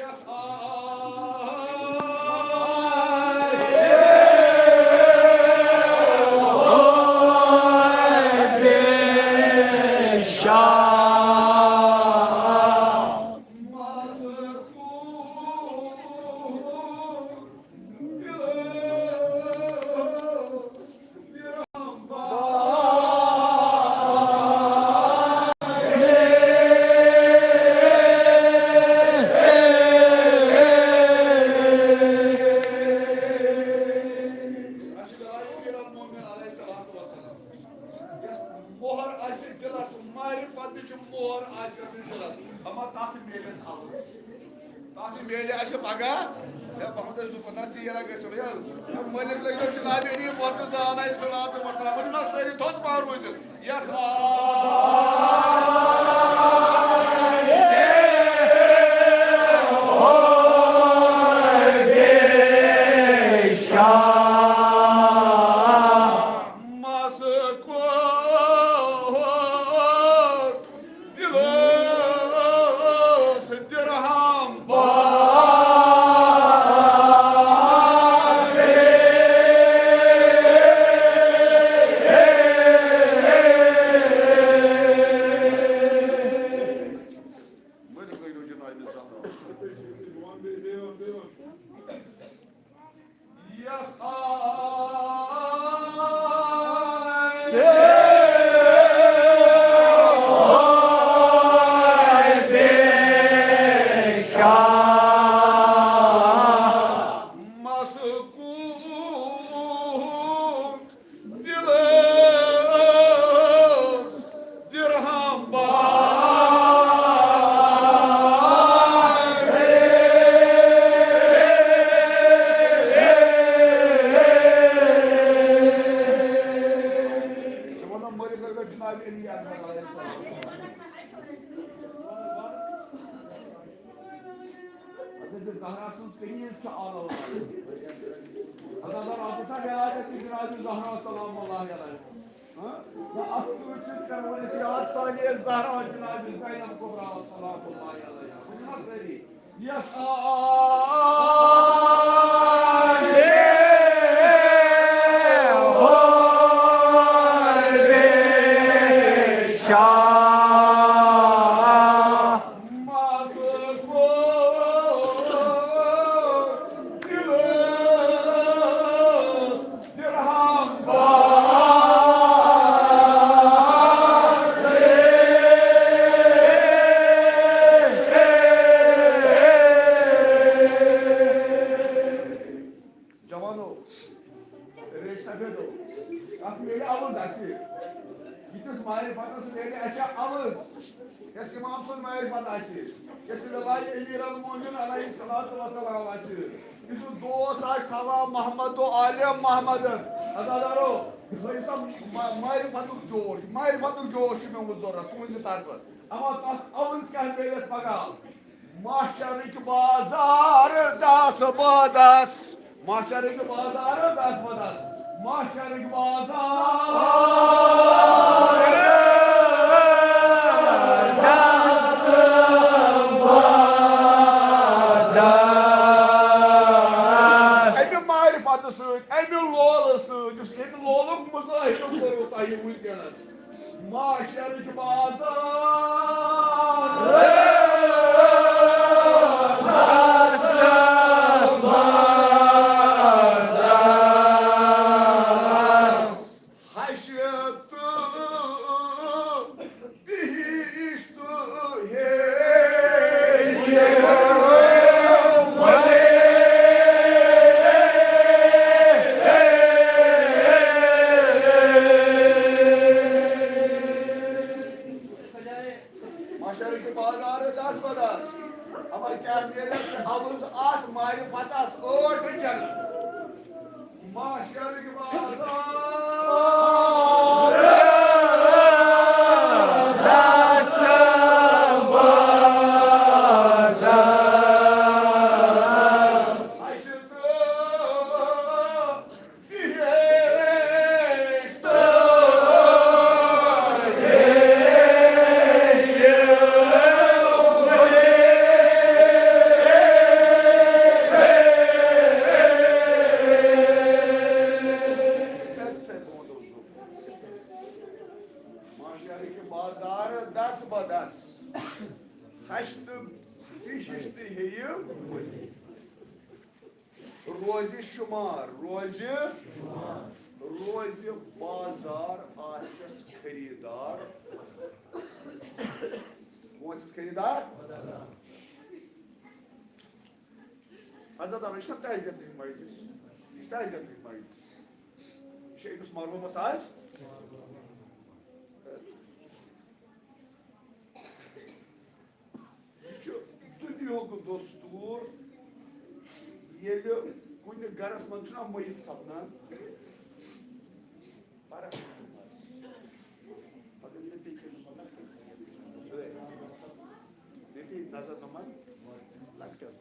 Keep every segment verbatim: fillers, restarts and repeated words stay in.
یۄس مۄہر آسہِ دِلس، معرفتٕچ مۄہر آسہِ دِلس، اما تتھ میلہِ اَسہِ الٕز۔ تتھ میلہِ اَسہِ پگاہ۔ ہے، محمد علی صٲب، نہ ژیر گژھِ وۄنۍ۔ ہے، مٲلِک لٔگۍ جناب علی مرتضیٰ علیہ الصلوۃ والسلام۔ ؤنِو نا سٲری تھوٚد پہن روٗزِتھ۔ یس آسہِ ہو بے شک۔ مس کوٚر دِلس درہم باغ۔ ؤلِو کٔرِو جنابِ زہرا۔ یس آسہِ ہو بے شک۔ مس کوٚر دِلس درہم باغ۔ ژٕ وَن مٲلِک لَگٲو جِنابِ علی اکبر علیہ السلام۔ حضرت زہرا سٕنٛز کنیز چھِ عالم عالم۔ اللہ تعالیٰ رب سا بیان تہِ جناب زہرا سلام اللہ علیہ۔ ہاں؟ تہٕ اتھ سۭتۍ سۭتۍ کرو أسۍ یاد سانہِ زہرا جناب زینب کبریٰ سلام اللہ علیہ۔ ؤنِو حظ سٲری۔ یس آسہِ ہو بے شک۔ مس کوٚر دِلس درہم باغ۔ جوانو، ریش سفیدو، اتھ میلہِ الٕز اسہِ۔ یِتھِس معرفتس میلہِ اسہِ الٕز۔ یۄس امام سٕنٛز معرفت آسہِ، یۄس ولایہِ امیر المومنین علیہ الصلوۃ والسلام آسہِ، یُس دوست آسہِ تھاوان محمد و آل محمد۔ عزادارو، یہِ تھٲیِو سا ما-، معرفتُک جوش، معرفتُک جوش چھُ مےٚ وۄنۍ ضروٗرت تُہٕنٛدِ طرفہٕ۔ اما تتھ الٕز کیٛاہ میلہِ اَسہِ پگاہ؟ محشرٕکۍ بازار دس بدس۔ محشرٕکۍ بازار دس بدس۔ محشرٕکۍ بازار دس بدس۔ امہِ معرفتہٕ سۭتۍ، امہِ لولہٕ سۭتۍ، یُس امہِ لولُک مظٲہرٕ کوٚروٕ تۄہہِ وٕنکیٚنس۔ محشرٕکۍ بازار دس بدس۔ حشر تہٕ بہشت ہے۔ محشرٕکۍ بازار دس بدس۔ اما کیٛاہ میلہِ اَسہِ الٕز اتھ معرفتس؟ ٲٹھ جنت۔ محشرٕکۍ بازار دس بدس۔ حشر تہٕ فِشِش تہِ ہیٚیہِ۔ روزِ شُمار، روزِ، روزِ بازار، آسٮ۪س خریٖدار۔ کون آسٮ۪س خریٖدار؟ عزت، یہِ چھُنہ تعزیتٕچ مجلس؟ یہِ چھِ تعزیتٕچ مجلس۔ یہِ چھُ أمِس مرحوٗمس آز۔ یہِ چھُ دُنیاہُک دستوٗر، ییٚلہِ کُنہِ گرس منٛز چھُنہ مٔیت سپدان، فرق۔ مگر ییٚلہِ تُہۍ کٔرِو مطلب، ییٚلہِ نظر نماز لۄکٹٮ۪ن۔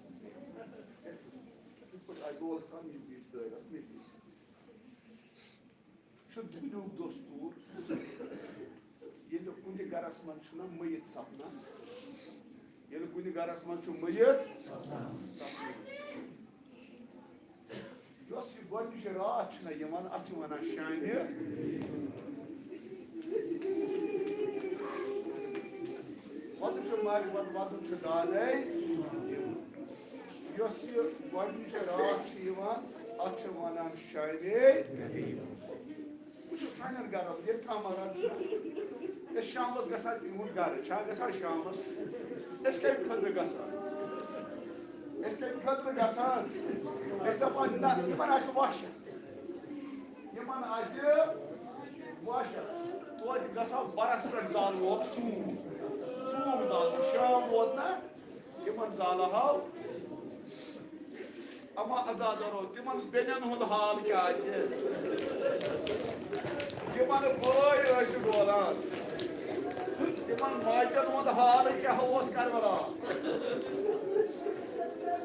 یِتھ پٲٹھۍ آسہِ دولس ترٛاوان، یہِ بیٖٹھ دٲرِتھ، یہِ چھُ دُنیاہُک دستوٗر۔ ییٚلہِ کُنہِ گرس منٛز چھُنہ مٔیت سپدان، ییٚلہِ کُنہِ گرس منٛز چھُ مٔیت سپدان، یۄس یہِ گۄڈٕنِچ راتھ چھِنہ یِوان، اَتھ چھِ وَنان شانہِ۔ وَدُن چھُ مارِ، وَدُن، وَدُن چھُ دالَے۔ یۄس یہِ گۄڈٕنِچ راتھ چھِ یِوان، اَتھ چھِ وَنان شانہِ۔ وٕچھِو، سانٮ۪ن گرن ییٚلہِ کانٛہہ مران چھُ، أسۍ شامس گژھان تِہُنٛد گرٕ، چھا گژھان شامس؟ أسۍ کَمہِ خٲطرٕ گژھان؟ أسۍ کَمہِ خٲطرٕ گژھان؟ أسۍ دَپان، نہ، یِمن آسہِ وحشت، یِمن آسہِ وحشت۔ توتہِ گژھو برس پٮ۪ٹھ زالوکھ ژوٗنٛٹھ، ژوٗنٛٹھ زالو، شام ووت نہ، یِمن زالہو۔ اما عزادارو، تِمن بیٚنٮ۪ن ہُنٛد حال کیٛاہ آسہِ؟ یِمن بٲے ٲسۍ ڈولان، تِمن ماجن ہُنٛد حال کیٛاہ اوس کربلا؟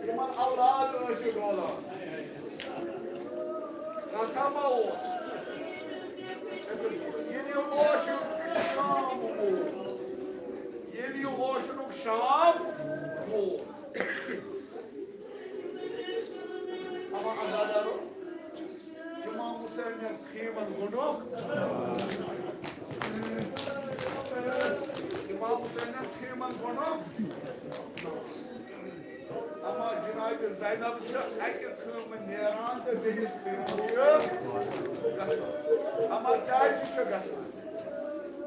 یِمن اولاد ٲسۍ ڈولان، کانٛژھا ما اوس؟ ییٚلہِ یہِ اوس شام گوٚو، ییٚلہِ یہِ اوس شام گوٚو، اما عزادارو، امام حسین نے خیمن گنڈوک۔ امام حسین نے خیمن گنڈوک۔ اما جناب زینب چھِ اکہِ خیمہٕ نیران تہٕ بیٚیِس خیمہٕ چھِ گژھان۔ اما کیازِ چھِ گژھان؟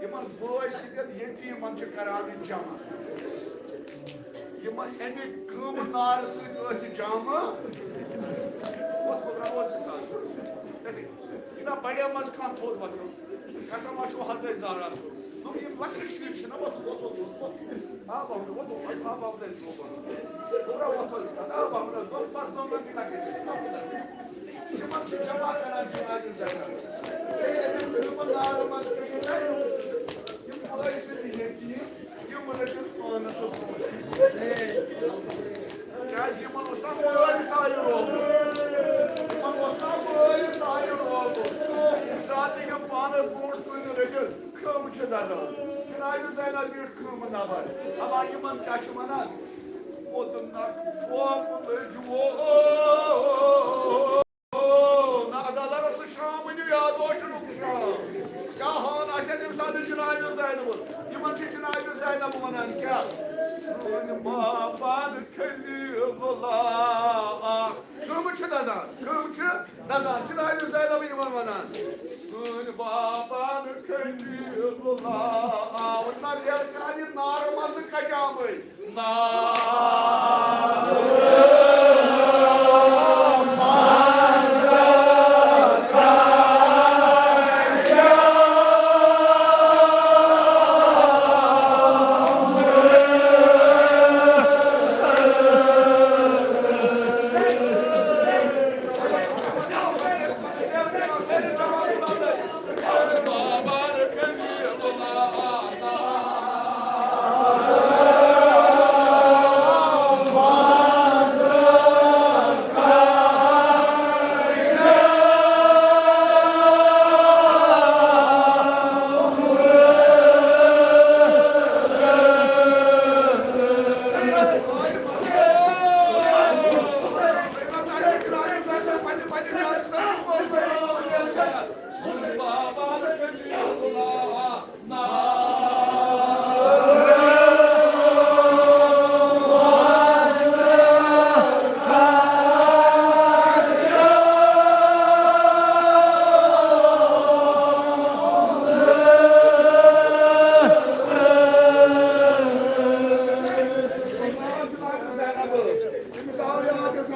یِمن بٲے سٕنٛدٮ۪ن یتیٖمن چھِ کران یہِ جمع۔ یِمن اَمہِ خیمہٕ نارٕ سۭتۍ ٲسۍ جمع۔ وۄتھ گوٚبرا، وۄتھ زِ ساس۔ یِتھَے کٔنۍ۔ یہِ نا بڑیمٕژ کانٛہہ تھوٚد وۄتھُن۔ قسم ہا چھُ حضرت زہرا سُنٛد۔ دوٚپُن، یِم لۄکٕٹۍ شُرۍ چھِنہ، وۄتھ، وۄتھ، وۄتھ، وۄتھ۔ آ، بابا، وۄتھ، وۄتھ، آ، بابا، وۄتھ، وۄتھ۔ گوٚبرا، وۄتھ، وۄتھ، آ، بابا، وۄتھ، بس، دۄن لۄکٕٹۍ لۄکٕٹۍ، دۄن لۄکٕٹۍ۔ تِمن چھِ جمع کران جنازٕ زینب۔ ییٚلہِ أمِس خیمہٕ نارٕ منٛز پیٚیہِ نا یِم، یِم بٲے سٕنٛدۍ یتیٖم، یِم رٔٹِن پانس سۭتۍ۔ کیٛازِ یِمن اوس نا مٲلۍ سایہِ روزُن؟ یِمن اوس نا مٲلۍ سایہِ روزُن؟ ییٚمہِ ساتہٕ یِم پانس برونٛٹھ کُن رٔٹِن، خیمہٕ چھِ دزان۔ جنازٕ زینب بیٖٹھ خیمہٕ نبر۔ اما یِمن کیٛاہ چھِ ونان؟ ووتُن نہ خوف لٔج وو۔ نہ عزادارو، سُہ شام ؤنِو یاد، اوس چھُنہٕ شام۔ کیٛاہ ہان آسہِ ہا تَمہِ ساتہٕ جنابِ زینب؟ یِمن چھِ جنابِ زینب ونان کیٛاہ؟ سٲنۍ بابا خلیل اللہ۔ خیمہٕ چھِ دزان، خیمہٕ چھِ دزان۔ جنابِ زینب یِمن ونان، سٲنۍ بابا خلیل اللہ۔ وۄنۍ ما ریل سانہِ نارٕ منٛزٕ کجامٕے۔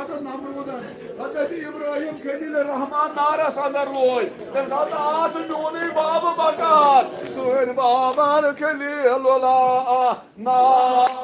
نمروٗدن۔ حضرت ابراہیم خلیل الرحمان نارس اندر لوے۔ تمہِ ساتہٕ آس میونُے بابہٕ بکار۔ سٲنۍ بابا خلیل اللہ نار۔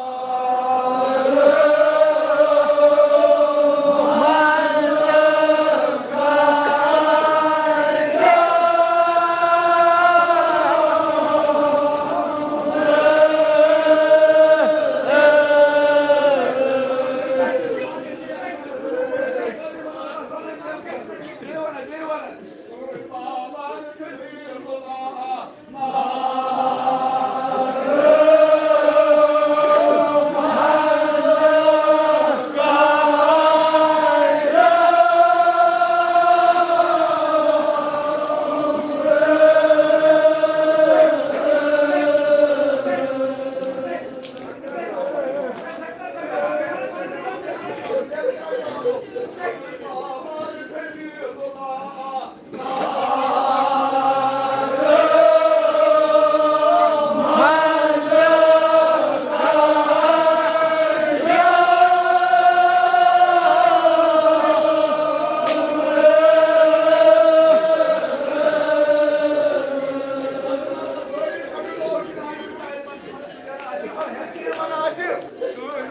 سٲنۍ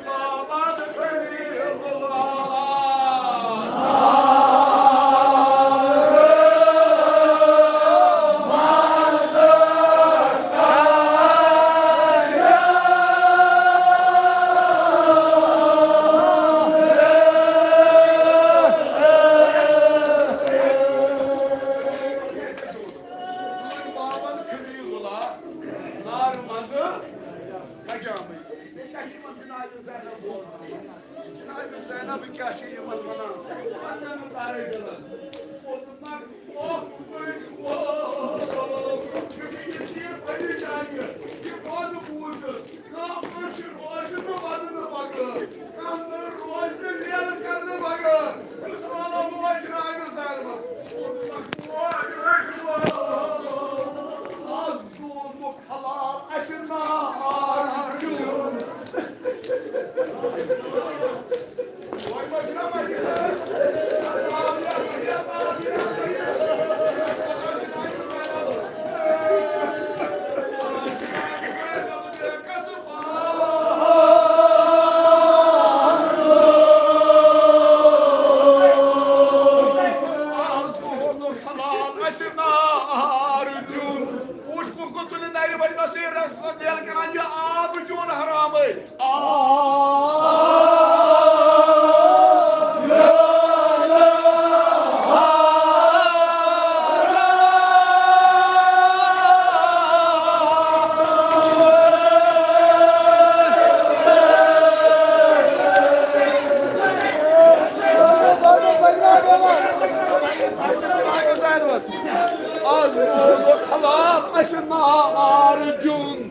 بابن خلیل اللہ نارٕ منٛزٕ کھجامٕتۍ۔ بیٚیہِ کیٛاہ چھِ یِمن جناب زینب بولان؟ جناب زینب کیٛاہ چھِ یِمن وَنان؟ وَنان نہٕ تارے دِلن۔ اوس نہٕ پَتہٕ اوس نہٕ پَتہٕ اوس نہٕ یہِ چیٖز پننہِ جایہِ، یہِ پانہٕ بوٗزِتھ۔ کانٛہہ کٲشِر روزِ نہٕ ودنہٕ بغٲر، کانٛہہ نٔر روزِ نہٕ لیلہٕ کرنہٕ بغٲر۔ یُس عالم ووت جناب زینبس، آز زون نہٕ حلال اَسہِ نار دیُن۔ از ووت حلال اَسہِ نار دیُن۔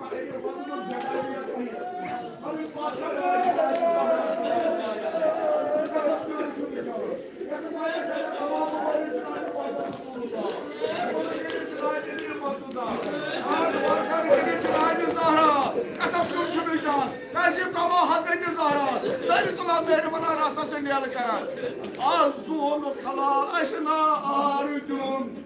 قسم چھُ مےٚ جان، کیازِ یہِ ترٛاوان حضرت زہرا، سٲری تُلان میرِ بنا راسس سے نیل کران۔ آز زون خلال اَسہِ نار دیُن۔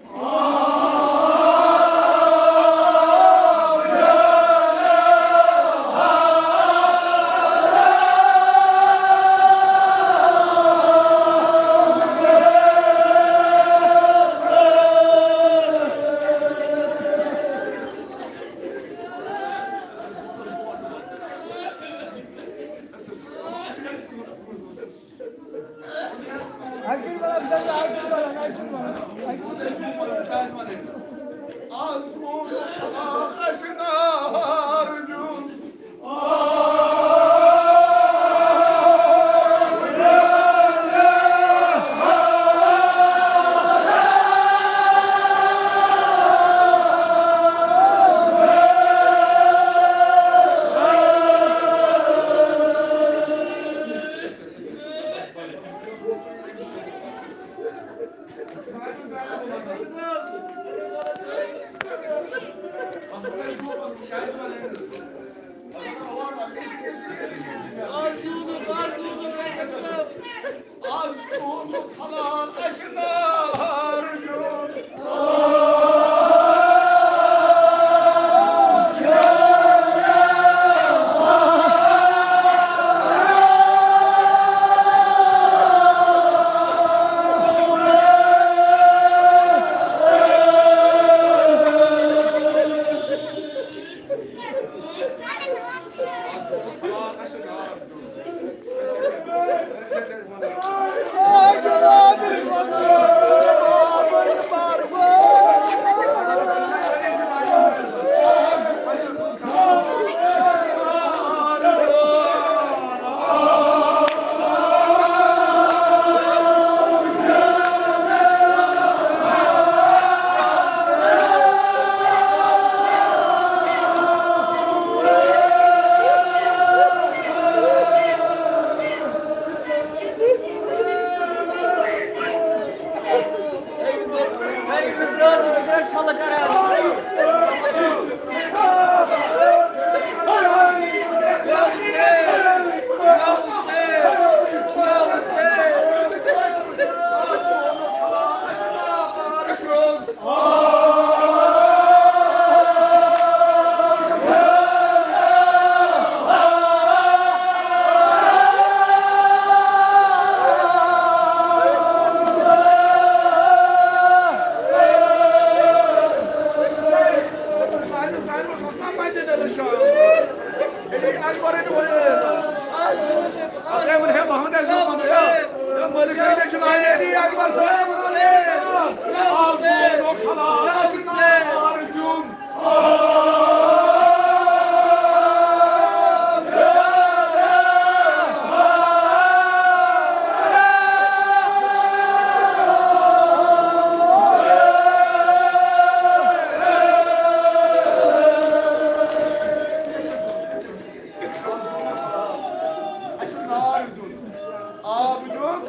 آب دیُن،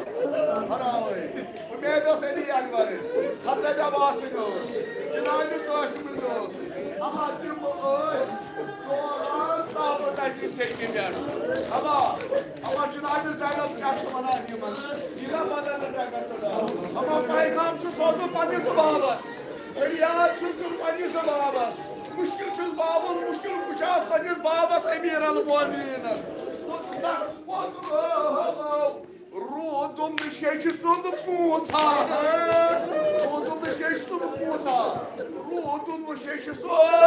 ہراوٕے۔ اُمید ٲس علی اکبر، حضرت عباس سٕنٛدۍ اوس، جناب قاسم سٕنٛدۍ اوس، اما تِم ٲسۍ دوران تابہٕ تَتہِ سیٚکہِ پٮ۪ٹھ۔ اما، اما جناب زینب کیٛاہ چھِ وَنان یِمن؟ یہِ نہ بدل نہٕ ڈگر تہٕ ڈر۔ اما پیغام چھُ سوزمُت پننِس بابس۔ فریاد چھُ دیُن پننِس بابس۔ مُشکِل چھُس بابُل، مُشکِل کُشاس پننِس بابس امیر المومنینس۔ روٗدُم نہٕ شیٚچھِ سُنٛد پوٗنٛژھا۔ روٗدُم نہٕ شیٚچھِ سُنٛد پوٗنٛژھا۔ روٗدُم نہٕ شیٚچھِ سُنٛد۔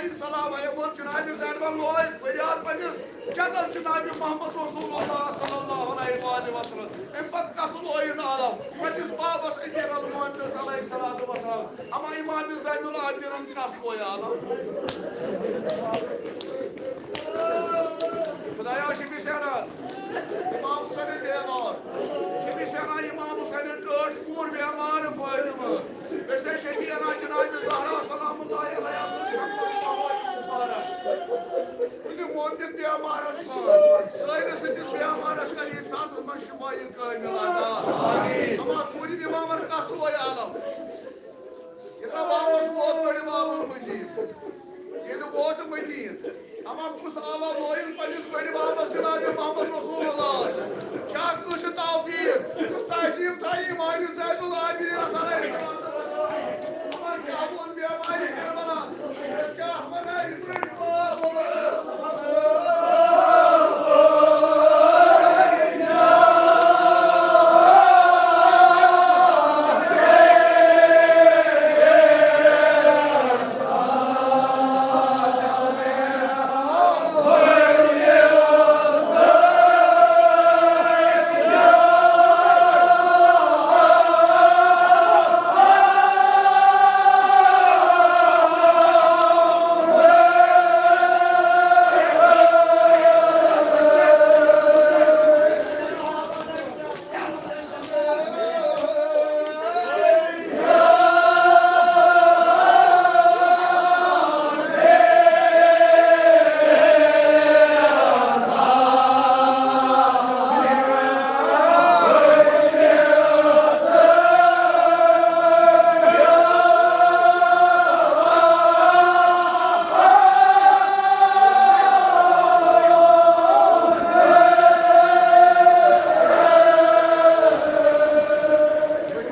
سلام ہے ووت جناب زینبن لوے فریاد پننِس جدس جناب محمد رسول اللہ صلی اللہ علیہ وآلہ وسلم۔ امہِ پتہٕ کس لویُن عالم؟ پننِس بابس امیر المومنینس علیہ الصلوۃ والسلام۔ اما امام زین العابدینن کس لوے عالم؟ خدایا شفیع سینا امام حسین بیمار، شفیع سینا امام حسین ٹٲٹھ پوٗر بیمار فاطمہ۔ بیٚیہِ چھےٚ شفیعنا جناب زہرا سلام اللہ علیہا سُنٛد شفاعت مبارک۔ کُنہِ مومنہِ بیمارن سۭتۍ، سٲنِس أکِس بیمارس کر یہِ ساتس منٛز شفا یہِ کٲمِل عطا۔ اما ژوٗرِم امامن کس لوے عالم؟ ییٚلہِ واپس ووت بٔڑِ بابُل مدیٖن، ییٚلہِ ووت مدیٖن، اما کُس عالم لویُن پننِس بٔڑِ بابس جناب محمد رسول اللہ؟ چھا کٲنٛسہِ توفیق؟ کُس تعظیم تھایہِ امام زین العابدین علیہ السلام؟ اما کیٛاہ ووٚن بیمارِ کربلا؟ أسۍ کیٛاہ وَنو یہِ بٔڑِ باب؟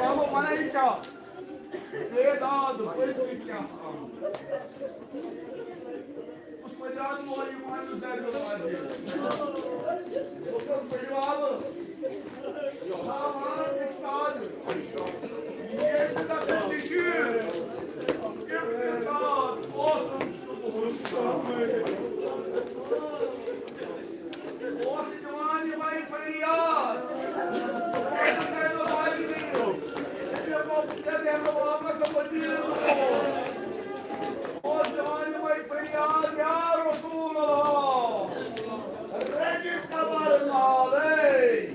امام بنٲیِو کیٛاہ؟ بیداد بٔرۍ کیٛاہ؟ کُس فریاد لوگ امام زین العابدین؟ اوس فریاد، سامان استاد، ییٚتہِ تَتھ نِشہِ اقتصاد اوسُم صُبحُک شام۔ اوس دِوان یِمَے فریاد۔ اوس دِوان یِمَے فریاد، یا رسول اللہ، رٔٹِو قبر نالے۔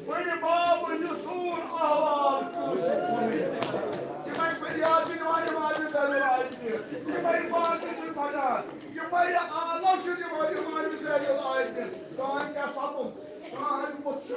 بٔڑِ بابہٕ یہِ سون احوال کٲنٛسہِ کُنہِ۔ یِمَے فریاد چھِ دِوان یِم عابد علی عابدیٖن۔ یِمَے باقٕے چھِ پھٹان۔ یِمَے آلو چھِ دِوان یِم عابد علی عابدیٖن۔ تام کیٛاہ سَپُد؟ تام وُچھ۔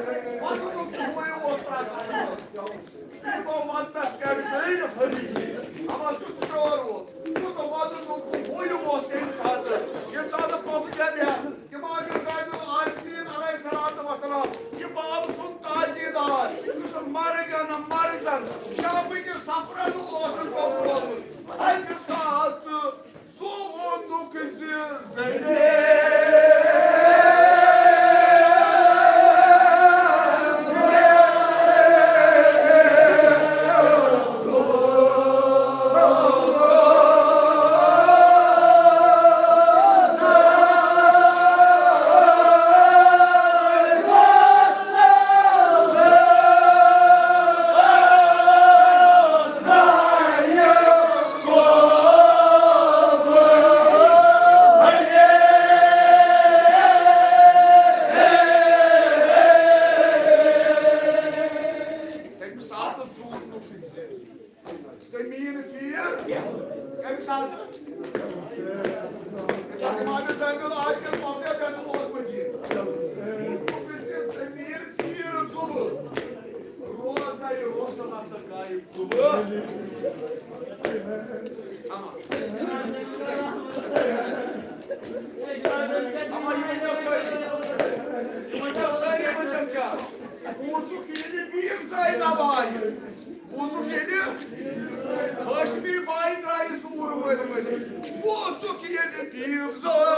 وَنُن دوٚپ، ہُہ یہِ اوس تَتہِ۔ یہِ گوٚو وَننَس کیٛاہ چھُ زٔنۍ حٲضِر۔ اَما سُہ تہِ ٹٲر وول۔ سُہ دوٚپ، وَنُن دوٚپ، ہُہ یہِ اوس تَمہِ ساتہٕ۔ ییٚمہِ ساتہٕ پۄپھٕ جَنہِ ہا، اِمام غزی العابدیٖن علیہ الصلوۃ والسلام، یہِ باب سُنٛد تاجیٖدار، یُس مرگن، مرزن، شامٕکہِ سفرن اوسُن پوٚکمُت۔ اَمہِ ساتہٕ سُہ ووٚنُکھ زِ زٔمیٖن۔ تَمہِ ساتہٕ زوٗرنُکھ زِ زٔمیٖن پھیٖر۔ کَمہِ ساتہٕ؟ ییٚمہِ ساتہٕ اِمام زینُل عابدیٖن پنٛجاب پٮ۪ٹھ اوس مٔجیٖد۔ زٔمیٖن پھیٖر ژُلہٕ۔ روزَے روٚستُم ہسا گایہِ ژُلہٕ۔ اَما۔ اَما یہِ ؤنۍزیو سٲری۔ یہِ ؤنۍزیو سٲری، ؤنۍزیو کیٛاہ؟ بوٗزُکھ ییٚلہِ بیٖر زینب آیہِ۔ بوٗزُکھ ییٚلہِ ہاشمی بایہِ درٛایہِ سوٗر ؤلۍ ؤلۍ۔ بوٗزُکھ ییٚلہِ بیٖر زٲے